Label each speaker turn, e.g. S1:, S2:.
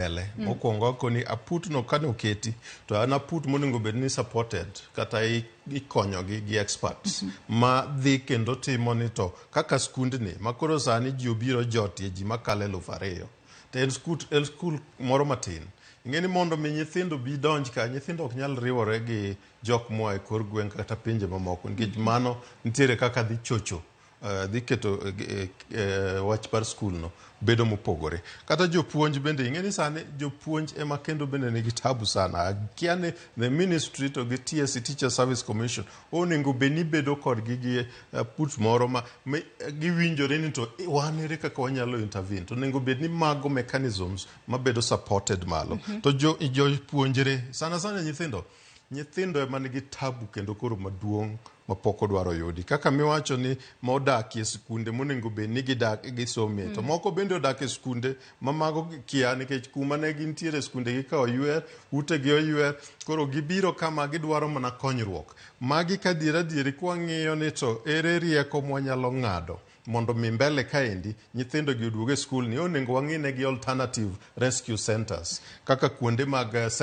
S1: Mbele. Mokwongo akoni aput no kane oketi to an aput monego bed ni supported kata ikonyogi gi experts ma dhi kendo timo ni to kaka skundni ma koro sani ji obiro jotie ji makalo 2000 to en skul moro matin. Ing'e ni mondo mi nyithindo bi donj ka, nyithindo ok nyal riwore gi jok moa e kor gweng' kata pinje mamoko nikech mano nitiere kaka dhi chocho dhi keto wach mar skul no bedo mopogore. Kata jopuonj bende, ing'e ni sani jopuonj ema kendo bende nigi tabu sana. Akia ni the ministry to gi TSC, Teacher Service Commission, onego bed ni bedo kodgi gi put moro ma giwinjore ni to wan ere kaka wanyalo intervene. To onego bed ni mago mechanisms mabedo supported malo. To jopuonjre sana sana nyithindo ema nigi tabu kendo koro maduong' mapok odwaro yudi kaka miwacho ni modakie skunde monego bed ni gidak gisomie, to moko bende odak e skunde ma mago kia nikech kuma ne gintiere skunde gi ka oywer, utegi oywer, koro gibiro kama gidwaro mana konyruok. Magi kadier adieri kwang'iyo ni to ere rieko mwanyalo ng'ado mondo mi mbele kaendi nyithindo gi oduog e skul ni, onego wang'i negi alternative rescue centers kaka kuonde mag centers.